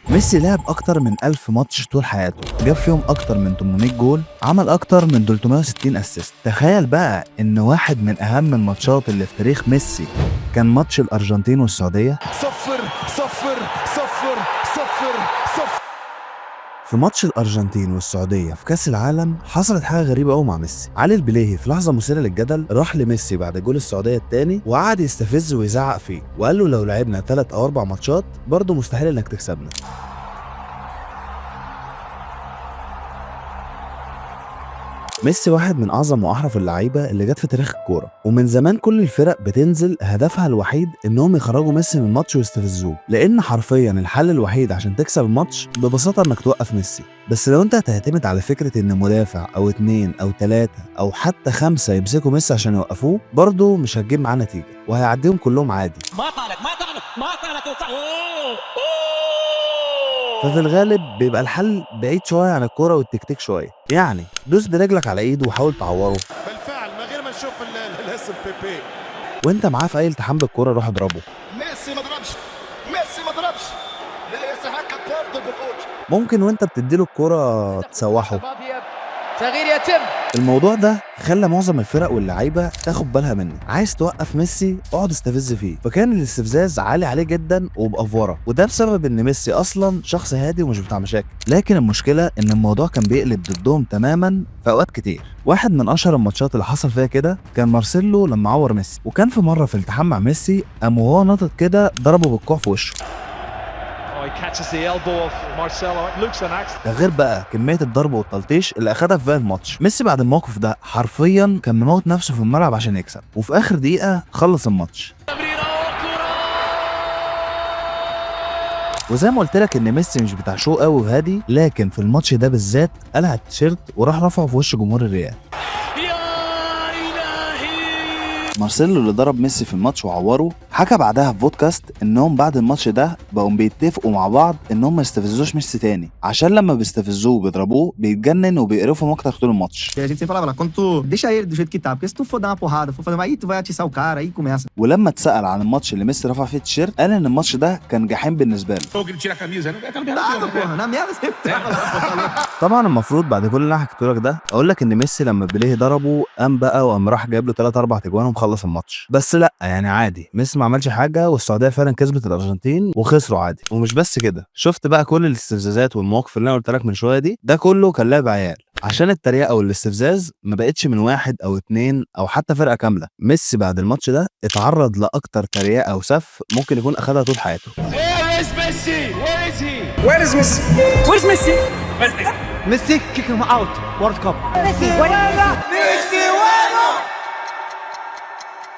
ميسي لعب اكتر من 1000 ماتش طول حياته، جاب فيهم اكتر من 800 جول، عمل اكتر من 360 assist. تخيل بقى ان واحد من اهم الماتشات اللي في تاريخ ميسي كان ماتش الارجنتين والسعودية. صفر صفر صفر صفر صفر. في ماتش الارجنتين والسعودية في كاس العالم حصلت حاجة غريبة قوي مع ميسي. علي البليهي في لحظة مثيرة للجدل راح لميسي بعد جول السعودية الثاني وقعد يستفز ويزعق فيه وقال له لو لعبنا 3 او 4 ماتشات برضه مستحيل انك تكسبنا. ميسي واحد من اعظم واحرف اللعيبة اللي جت في تاريخ الكورة، ومن زمان كل الفرق بتنزل هدفها الوحيد انهم يخرجوا ميسي من الماتش ويستفزوه، لان حرفيا الحل الوحيد عشان تكسب الماتش ببساطة انك توقف ميسي. بس لو انت هتعتمد على فكرة ان مدافع او 2 او 3 او حتى 5 يمسكوا ميسي عشان يوقفوه، برضه مش هتجيب معاه نتيجة وهيعديهم كلهم عادي. ما طالت ما طالت ما طالت. ففي الغالب بيبقى الحل بعيد شوية عن الكورة والتكتيك شوية، يعني دوس برجلك على ايده وحاول تعوره، بالفعل من غير ما نشوف الاسم بيبي، وانت معاه في اي التحام بالكورة روح اضربه. ميسي ما ضربش، ميسي ما ضربش، لا يستحق الطرد بالفوت. ممكن وانت بتديله الكورة تسوحه. تغيير يتم. الموضوع ده خلى معظم الفرق واللعيبة تاخد بالها منه. عايز توقف ميسي اقعد استفز فيه، فكان الاستفزاز عالي عليه جدا وبأفوره، وده بسبب ان ميسي اصلا شخص هادي ومش بتاع مشاكل. لكن المشكلة ان الموضوع كان بيقلب ضدهم تماما في اوقات كتير. واحد من اشهر الماتشات اللي حصل فيها كده كان مارسيلو لما عور ميسي، وكان في مرة في التحام مع ميسي قام وهو ناطط كده ضربه بالكوع في وشه. ده غير بقى كمية الضرب والتلطيش اللي اخدها في باقي الماتش. ميسي بعد الموقف ده حرفيا كان مموت نفسه في الملعب عشان يكسب، وفي اخر دقيقة خلص الماتش. وزي ما قلت لك ان ميسي مش بتاع show قوي وهادي، لكن في الماتش ده بالذات قلع التيشيرت وراح رفعه في وش جمهور الريال. مارسيلو اللي ضرب ميسي في الماتش وعوره حكى بعدها في بودكاست انهم بعد الماتش ده بقوا بيتفقوا مع بعض انهم ما يستفزوش ميسي تاني، عشان لما بيستفزوه وبيضربوه بيتجنن وبيقرفهم اكتر طول الماتش. A gente sempre falava lá, quando tu deixa ele do jeito que tá, porque se tu for dar uma porrada, for fazer, aí tu vai atiçar o cara, aí começa. ولما اتسأل عن الماتش اللي ميسي رفع فيه التيشيرت قال ان الماتش ده كان جحيم بالنسبة له. Tava, porra, na merda sempre tava lá, porra. طبعا المفروض بعد كل اللي انا حكيته لك ده اقول لك ان ميسي لما بيليه ضربه قام بقى وقام راح جايب له 3 4 تجوان ومخلص الماتش، بس لا يعني عادي، ميسي ما عملش حاجة والسعودية فعلا كسبت الارجنتين وخسروا عادي. ومش بس كده، شفت بقى كل الاستفزازات والمواقف اللي انا قلت لك من شوية دي، ده كله كان لعب عيال، عشان التريقه والاستفزاز ما بقتش من واحد او 2 او حتى فرقه كاملة. ميسي بعد الماتش ده اتعرض لاكتر تريقه وسف ممكن يكون اخدها طول حياته. Messi kick him out, World Cup.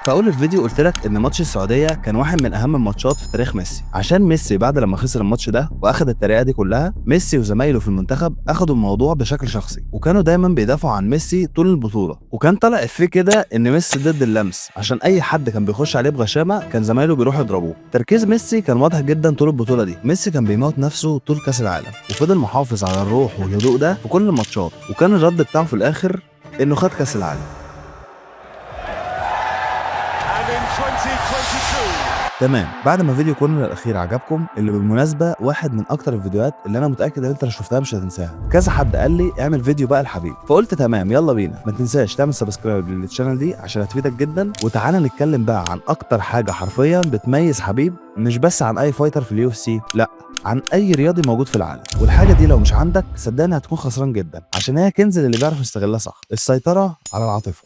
في اول الفيديو قلت لك ان ماتش السعودية كان واحد من اهم الماتشات في تاريخ ميسي، عشان ميسي بعد لما خسر الماتش ده واخد التريقه دي كلها، ميسي وزمايله في المنتخب اخدوا الموضوع بشكل شخصي، وكانوا دايما بيدافعوا عن ميسي طول البطولة، وكان طلع افيه كده ان ميسي ضد اللمس، عشان اي حد كان بيخش عليه بغشامه كان زمايله بيروحوا يضربوه. تركيز ميسي كان واضح جدا طول البطولة دي، ميسي كان بيموت نفسه طول كاس العالم، وفضل محافظ على الروح والهدوء ده في كل الماتشات، وكان الرد بتاعه في الاخر انه خد كاس العالم. And in 2022 تمام، بعد ما فيديو كورنر الاخير عجبكم، اللي بالمناسبة واحد من اكتر الفيديوهات اللي انا متاكد ان انت لو شفتها مش هتنساها، كذا حد قال لي اعمل فيديو بقى لحبيب، فقلت تمام يلا بينا. ما تنساش تعمل subscribe لل channel دي عشان هتفيدك جدا، وتعالى نتكلم بقى عن اكتر حاجة حرفيا بتميز حبيب، مش بس عن اي fighter في ال UFC، لا عن اي رياضي موجود في العالم. والحاجة دي لو مش عندك صدقني هتكون خسران جدا، عشان هي كنز اللي بيعرف يستغلها صح، السيطرة على العاطفة.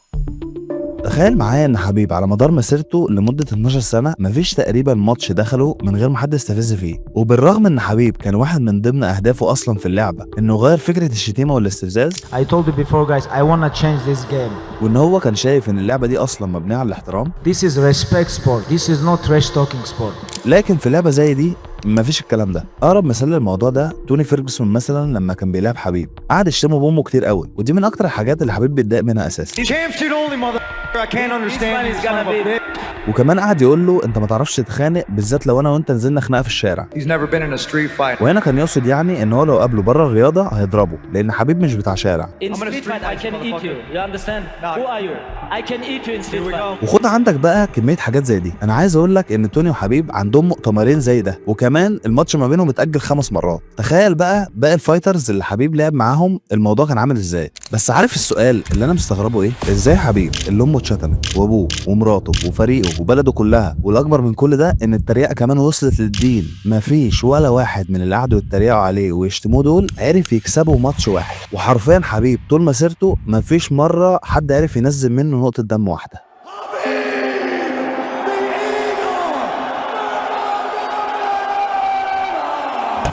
تخيل معايا ان حبيب على مدار مسيرته لمدة 12 سنة مفيش تقريبا ماتش دخله من غير ما حد يستفز فيه، وبالرغم ان حبيب كان واحد من ضمن اهدافه اصلا في اللعبة انه غير فكرة الشتيمة والاستفزاز، I told you before guys, I wanna change this game. وان هو كان شايف ان اللعبة دي اصلا مبنية على الاحترام، This is respect sport. This is not trash talking sport. لكن في لعبه زي دي مفيش الكلام ده. اقرب مثال للموضوع ده توني فيرجسون مثلا لما كان بيلعب حبيب قعد يشتمه بامه كتير قوي، ودي من اكتر الحاجات اللي حبيب بيتضايق منها اساسا. Champ suit only, mother. I can't understand you, son of a bitch. وكمان قعد يقول له انت ما تعرفش تتخانق، بالذات لو انا وانت نزلنا خناقه في الشارع. He's never been in a street fight. وهنا كان يقصد يعني ان هو لو قابله بره الرياضة هيضربه، لان حبيب مش بتاع شارع. In street fight I can eat you. You understand? Who are you? I can eat you in street fight. وخد عندك بقى كمية حاجات زي دي. انا عايز اقول لك ان توني وحبيب عندهم مؤتمرين زي ده، وكمان الماتش ما بينهم اتاجل 5 مرات. تخيل بقى باقي ال fighters اللي حبيب لعب معاهم الموضوع كان عامل ازاي. بس عارف السؤال اللي انا مستغربه ايه؟ ازاي حبيب اللي امه اتشتمت وابوه ومراته وفريقه وبلده كلها، والاكبر من كل ده ان التريقه كمان وصلت للدين، مفيش ولا واحد من اللي قعدوا يتريقوا عليه ويشتموه دول عرف يكسبوا ماتش واحد. وحرفيا حبيب طول مسيرته مفيش مرة حد عرف ينزل منه نقطة دم واحدة.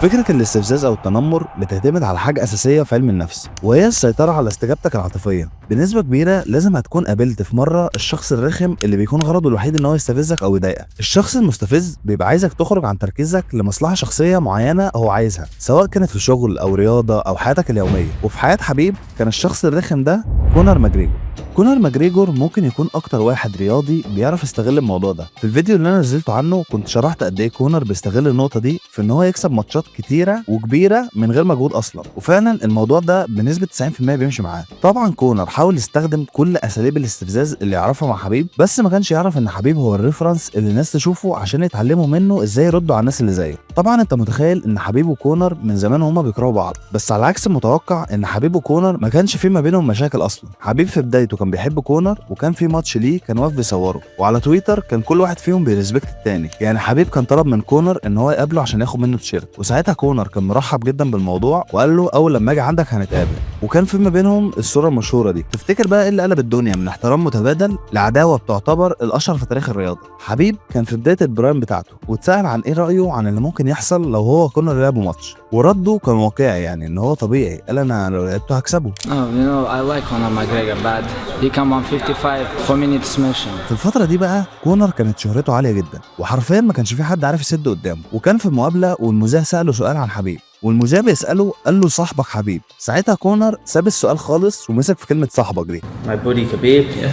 فكرة الاستفزاز أو التنمر بتعتمد على حاجة أساسية في علم النفس، وهي السيطرة على استجابتك العاطفية. بنسبة كبيرة لازم هتكون قابلت في مرة الشخص الرخم اللي بيكون غرضه الوحيد إن هو يستفزك أو يضايقك. الشخص المستفز بيبقى عايزك تخرج عن تركيزك لمصلحة شخصية معينة هو عايزها، سواء كانت في شغل أو رياضة أو حياتك اليومية. وفي حياة حبيب كان الشخص الرخم ده كونر ماجريجور. كونر ماجريجور ممكن يكون اكتر واحد رياضي بيعرف يستغل الموضوع ده. في الفيديو اللي انا نزلته عنه كنت شرحت قد ايه كونر بيستغل النقطة دي في ان هو يكسب ماتشات كتيرة وكبيره من غير مجهود اصلا، وفعلا الموضوع ده بنسبة 90% بيمشي معاه. طبعا كونر حاول يستخدم كل اساليب الاستفزاز اللي يعرفها مع حبيب، بس ما كانش يعرف ان حبيب هو ال reference اللي الناس تشوفه عشان يتعلموا منه ازاي يردوا على الناس اللي زيه. طبعا انت متخيل ان حبيب وكونر من زمان هما بيكرهوا بعض، بس على عكس المتوقع ان حبيب وكونر ما كانش في ما بينهم مشاكل اصلا. حبيب في بدايته كان بيحب كونر، وكان في ماتش ليه كان واقف بيصوره، وعلى تويتر كان كل واحد فيهم بي respect التاني. يعني حبيب كان طلب من كونر ان هو يقابله عشان ياخد منه تيشيرت، وساعتها كونر كان مرحب جدا بالموضوع وقال له اول لما اجي عندك هنتقابل، وكان في ما بينهم الصورة المشهورة دي. تفتكر بقى ايه اللي قلب الدنيا من احترام متبادل لعداوه بتعتبر الاشهر في تاريخ الرياضة؟ حبيب كان في بداية ال prime بتاعته، واتسال عن ايه رايه عن اللي ممكن يحصل لو هو كونر لعبوا ماتش، ورده كان واقعي، يعني ان هو طبيعي، قال انا لو لعبته هكسبه. Oh, you know, I like Conor McGregor, but he come 155 for me to smash him. في الفترة دي بقى كونر كانت شهرته عالية جدا، وحرفيا ما كانش في حد عارف يسد قدامه. وكان في مقابلة والمذيع سأله سؤال عن حبيب، والمذيع بيسأله قال له صاحبك حبيب. ساعتها كونر ساب السؤال خالص ومسك في كلمة صاحبك دي. My buddy Khabib, yeah.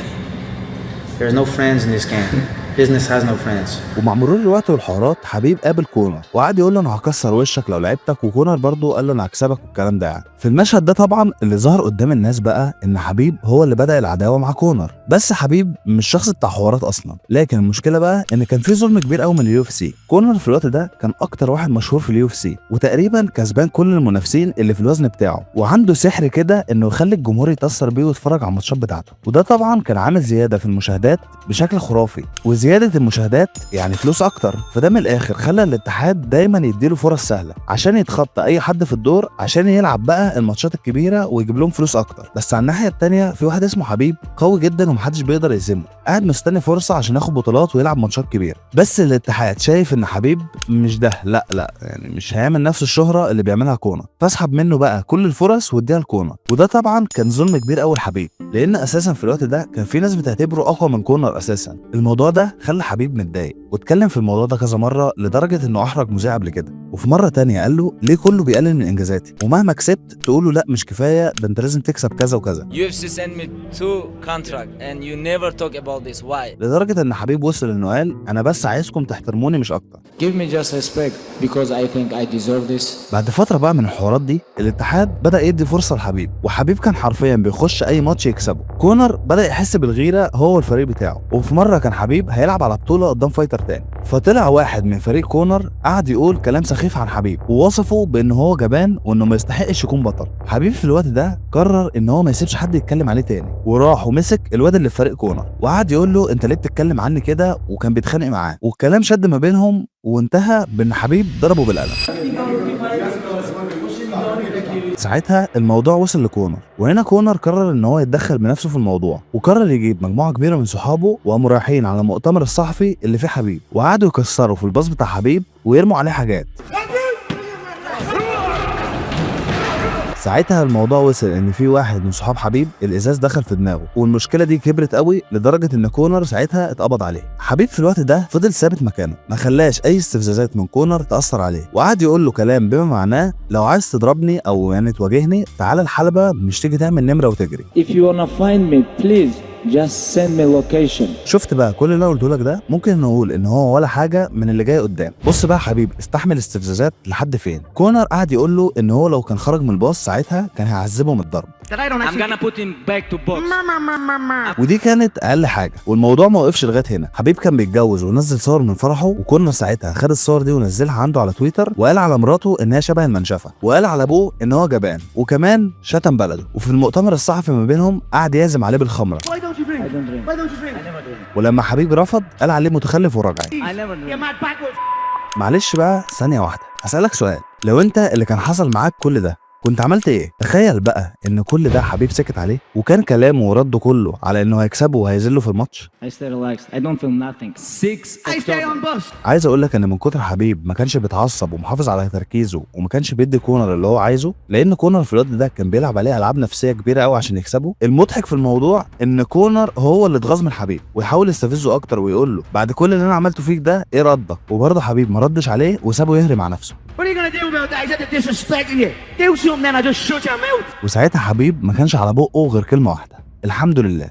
There's no friends in this game. Business has no friends. ومع مرور الوقت والحوارات حبيب قابل كونر وقعد يقول له انا هكسر وشك لو لعبتك، وكونر برضه قال له انا هكسبك والكلام ده. يعني في المشهد ده طبعا اللي ظهر قدام الناس بقى ان حبيب هو اللي بدأ العداوة مع كونر، بس حبيب مش شخص بتاع حوارات اصلا. لكن المشكلة بقى ان كان في ظلم كبير قوي من ال UFC. كونر في الوقت ده كان اكتر واحد مشهور في ال UFC، وتقريبا كسبان كل المنافسين اللي في الوزن بتاعه، وعنده سحر كده انه يخلي الجمهور يتاثر بيه ويتفرج على الماتشات بتاعته، وده طبعا كان عامل زيادة في المشاهدات بشكل خرافي، وزيادة المشاهدات يعني فلوس اكتر. فده من الاخر خلى الاتحاد دايما يديله فرص سهلة عشان يتخطى اي حد في الدور، عشان يلعب بقى الماتشات الكبيرة ويجيب لهم فلوس اكتر. بس على الناحية الثانية في واحد اسمه حبيب قوي جدا ومحدش بيقدر يهزمه، قاعد مستني فرصة عشان ياخد بطولات ويلعب ماتشات كبيرة. بس الاتحاد شايف ان حبيب مش ده، لا لا يعني مش هيعمل نفس الشهرة اللي بيعملها كونر، فاسحب منه بقى كل الفرص واديها لكونر. وده طبعا كان ظلم كبير قوي لحبيب، لان اساسا في الوقت ده كان في ناس بتعتبره اقوى من كونر اساسا. الموضوع ده خلى حبيب متضايق واتكلم في الموضوع ده كذا مرة، لدرجة انه احرج مذيع قبل كده. وفي مرة تانية قال له ليه كله بيقلل من انجازاتي، ومهما كسبت تقول له لا مش كفاية، ده انت لازم تكسب كذا وكذا. UFC sent me two contract and you never talk about this. Why? لدرجة ان حبيب وصل انه قال انا بس عايزكم تحترموني مش اكتر. Give me just respect because I think I deserve this. بعد فترة بقى من الحوارات دي الاتحاد بدا يدي فرصة لحبيب، وحبيب كان حرفيا بيخش اي ماتش يكسبه. كونر بدا يحس بالغيره هو والفريق بتاعه، وفي مرة كان حبيب هيلعب على بطوله قدام fighter تاني، فطلع واحد من فريق كونر قعد يقول كلام سخيف عن حبيب ووصفه بان هو جبان وانه ما يستحقش يكون بطل. حبيب في الوقت ده قرر ان هو ما يسيبش حد يتكلم عليه تاني، وراح ومسك الواد اللي في فريق كونر وقعد يقول له انت ليه بتتكلم عني كده، وكان بيتخانق معاه، والكلام شد ما بينهم وانتهى بان حبيب ضربه بالقلم. ساعتها الموضوع وصل لكونر، وهنا كونر قرر ان هو يتدخل بنفسه في الموضوع، وقرر يجيب مجموعة كبيرة من صحابه وقاموا رايحين على المؤتمر الصحفي اللي فيه حبيب، وقعدوا يكسروا في الباص بتاع حبيب ويرموا عليه حاجات. ساعتها الموضوع وصل ان في واحد من صحاب حبيب الازاز دخل في دماغه، والمشكلة دي كبرت قوي لدرجة ان كونر ساعتها اتقبض عليه. حبيب في الوقت ده فضل ثابت مكانه، ما خلاش اي استفزازات من كونر تاثر عليه، وقعد يقول له كلام بما معناه لو عايز تضربني او يعني تواجهني تعالى الحلبة، مش تيجي تعمل نمره وتجري. If you wanna find me, please Just send me location. شفت بقى كل اللي انا قلته لك ده ممكن نقول ان هو ولا حاجة من اللي جاي قدام. بص بقى يا حبيب، استحمل استفزازات لحد فين. كونر قعد يقول له ان هو لو كان خرج من الباص ساعتها كان هيعذبه من الضرب. That I don't I'm actually. gonna put him back to box. ودي كانت اقل حاجه، والموضوع ما وقفش لغاية هنا. حبيب كان بيتجوز ونزل صور من فرحه، وكونر ساعتها خد الصور دي ونزلها عنده على تويتر، وقال على مراته انها شبه المنشفه، وقال على ابوه ان هو جبان، وكمان شتم بلده. وفي المؤتمر الصحفي ما بينهم قعد يعزم عليه بالخمره. Why don't you drink? I don't drink. Why don't you drink? I never drink. ولما حبيب رفض قال عليه متخلف ورجعي. I never You're drink. mad backwards. معلش بقى ثانية واحدة، هسألك سؤال: لو انت اللي كان حصل معاك كل ده كنت عملت ايه؟ تخيل بقى ان كل ده حبيب سكت عليه، وكان كلامه ورده كله على انه هيكسبه وهيذله في الماتش. I stay relaxed. I don't feel nothing. 6 I stay October. on bus. عايز اقول لك ان من كتر حبيب ما كانش بيتعصب ومحافظ على تركيزه وما كانش بيدي كونر اللي هو عايزه، لان كونر في الوقت ده كان بيلعب عليه العاب نفسية كبيرة قوي عشان يكسبه. المضحك في الموضوع ان كونر هو اللي اتغاظ من حبيب ويحاول يستفزه اكتر ويقول له بعد كل اللي انا عملته فيك ده ايه ردك؟ وبرضه حبيب ما ردش عليه وسابه يهري مع نفسه. What are you gonna do about that? Is that the disrespecting you? Do something then I just shut your mouth. وساعتها حبيب ما كانش على بقه غير كلمة واحده: الحمد لله.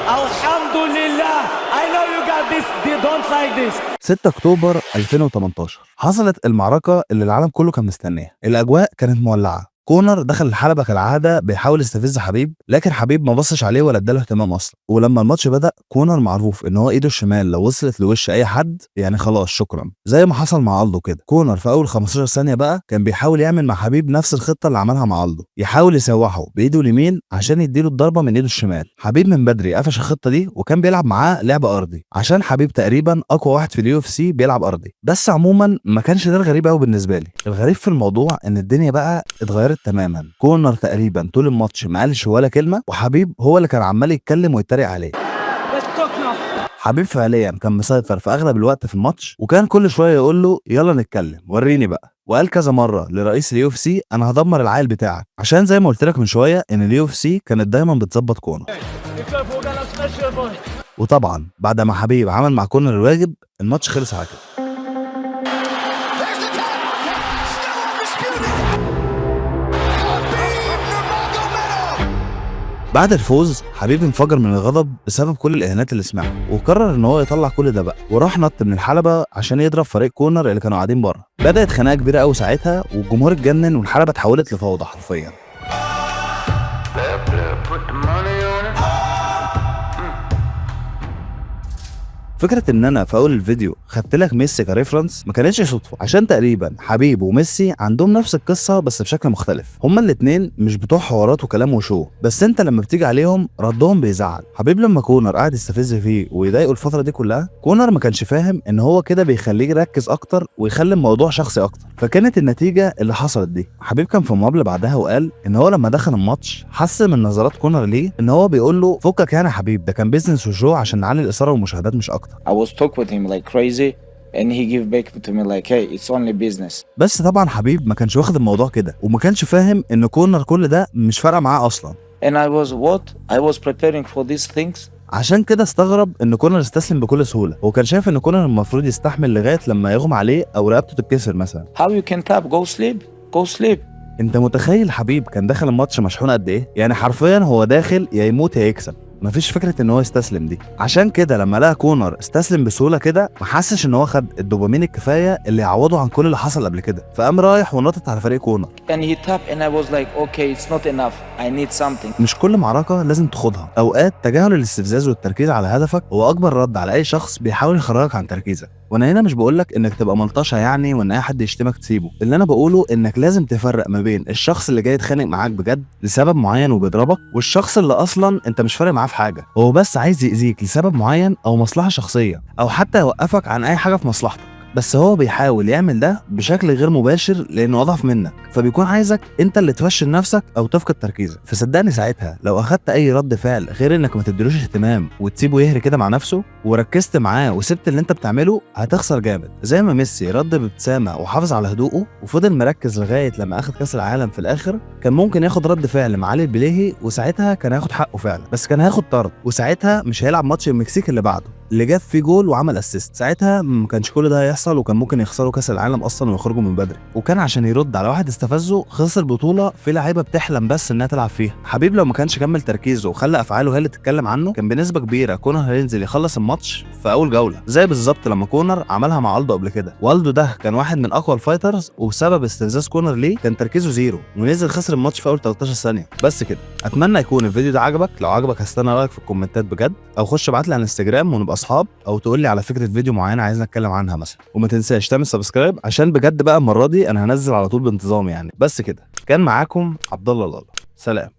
الحمد لله. I know you got this. They don't like this. 6 اكتوبر 2018 حصلت المعركة اللي العالم كله كان مستنيها. الاجواء كانت مولعه. كونر دخل الحلبة كالعادة بيحاول يستفز حبيب، لكن حبيب ما بصش عليه ولا اداله اهتمام اصلا. ولما الماتش بدا، كونر معروف ان هو ايده الشمال لو وصلت لوش اي حد يعني خلاص شكرا، زي ما حصل مع الدو كده. كونر في اول 15 ثانية بقى كان بيحاول يعمل مع حبيب نفس الخطة اللي عملها مع الدو، يحاول يسوحه بايده اليمين عشان يديله الضربة من ايده الشمال. حبيب من بدري قفش الخطة دي وكان بيلعب معاه لعب ارضي، عشان حبيب تقريبا اقوى واحد في ال UFC بيلعب ارضي. بس عموما ما كانش ده الغريب قوي بالنسبة لي. الغريب في الموضوع ان الدنيا بقى اتغيرت تماما. كونر تقريبا طول الماتش ما قالش ولا كلمه، وحبيب هو اللي كان عمال يتكلم ويتريق عليه. Let's talk now. حبيب فعليا كان مسيطر في اغلب الوقت في الماتش، وكان كل شوية يقول له يلا نتكلم وريني بقى، وقال كذا مرة لرئيس ال UFC انا هدمر العيل بتاعك، عشان زي ما قلت لك من شوية ان ال UFC كانت دايما بتظبط كونر. We're gonna smash your boy. وطبعا بعد ما حبيب عمل مع كونر الواجب، الماتش خلص على كده. There's the tap. Still undisputed. Khabib Nurmagomedov. بعد الفوز حبيب انفجر من الغضب بسبب كل الاهانات اللي سمعها، وقرر ان هو يطلع كل ده بقى، وراح نط من الحلبة عشان يضرب فريق كونر اللي كانوا قاعدين بره. بدات خناقه كبيرة قوي ساعتها، والجمهور اتجنن، والحلبه اتحولت لفوضى حرفيا. Put the money on it. فكرة ان انا في اول الفيديو خدت لك ميسي ك reference ما كانتش صدفة، عشان تقريبا حبيب وميسي عندهم نفس القصة بس بشكل مختلف. هما الاتنين مش بتوع حوارات وكلام و show، بس انت لما بتيجي عليهم ردهم بيزعل. حبيب لما كونر قعد يستفز فيه ويضايقه الفترة دي كلها، كونر ما كانش فاهم ان هو كده بيخليه يركز اكتر ويخلي الموضوع شخصي اكتر، فكانت النتيجة اللي حصلت دي. حبيب كان في مقابلة بعدها وقال ان هو لما دخل الماتش حس من نظرات كونر ليه ان هو بيقول له فكك يعني يا حبيب، ده كان business و show عشان نعلي الاثارة والمشاهدات مش اكتر. I was talk with him like crazy, and he give back to me like, hey, it's only business. بس طبعا حبيب ما كانش واخد الموضوع كده، وما كانش فاهم ان كونر كل ده مش فارقه معاه اصلا. And I was what? I was preparing for these things. عشان كده استغرب ان كونر استسلم بكل سهوله. هو كان شايف ان كونر المفروض يستحمل لغاية لما يغمى عليه او رقبته تتكسر مثلا. How you can tap? Go sleep. Go sleep. انت متخيل حبيب كان داخل الماتش مشحون قد ايه؟ يعني حرفيا هو داخل يا يموت يا يكسب، مفيش فكرة ان هو يستسلم دي. عشان كده لما لقى كونر استسلم بسهولة كده ما حسش ان هو خد الدوبامين الكفاية اللي يعوضه عن كل اللي حصل قبل كده، فقام رايح ونطط على فريق كونر. And he tapped, and I was like, okay, it's not enough. I need something. مش كل معركة لازم تخوضها. أوقات تجاهل الاستفزاز والتركيز على هدفك هو أكبر رد على أي شخص بيحاول يخرجك عن تركيزك. وأنا هنا مش بقولك إنك تبقى ملطشة يعني وإن أي حد يشتمك تسيبه. اللي أنا بقوله إنك لازم تفرق ما بين الشخص اللي جاي يتخانق معاك بجد لسبب معين وبيضربك، والشخص اللي أصلا أنت مش فارق معاه في حاجة، هو بس عايز يأذيك لسبب معين أو مصلحة شخصية، أو حتى يوقفك عن أي حاجة في مصلحتك، بس هو بيحاول يعمل ده بشكل غير مباشر لانه اضعف منك، فبيكون عايزك انت اللي تفشل نفسك او تفقد تركيزك. فصدقني ساعتها لو اخدت اي رد فعل غير انك ما تديلوش اهتمام وتسيبه يهري كده مع نفسه، وركزت معاه وسبت اللي انت بتعمله، هتخسر جامد. زي ما ميسي رد بابتسامة وحافظ على هدوءه وفضل مركز لغاية لما اخد كاس العالم في الاخر. كان ممكن ياخد رد فعل مع علي البليهي وساعتها كان هياخد حقه فعلا، بس كان هياخد طرد وساعتها مش هيلعب ماتش المكسيك اللي بعده. اللي جاب فيه جول وعمل assist. ساعتها ما كانش كل ده هيحصل، وكان ممكن يخسروا كاس العالم اصلا ويخرجوا من بدري. وكان عشان يرد على واحد استفزه خسر بطوله في لعيبة بتحلم بس انها تلعب فيها. حبيب لو ما كانش كمل تركيزه وخلى افعاله هي اللي تتكلم عنه، كان بنسبة كبيرة كونر هينزل يخلص الماتش في اول جولة، زي بالظبط لما كونر عملها مع الدو قبل كده. والدو ده كان واحد من اقوى ال fighters، وبسبب استفزاز كونر ليه كان تركيزه zero ونزل خسر الماتش في اول 13 ثانية. بس كده، اتمنى يكون الفيديو ده عجبك. لو عجبك هستنى رايك في الكومنتات بجد، او خش ابعت لي على الانستجرام ونبقى اصحاب، او تقول لي على فكرة فيديو معينة عايز نتكلم عنها مثلا. وما تنساش تعمل subscribe عشان بجد بقى المرة دي انا هنزل على طول بانتظام يعني. بس كده، كان معاكم عبد الله لالا، سلام.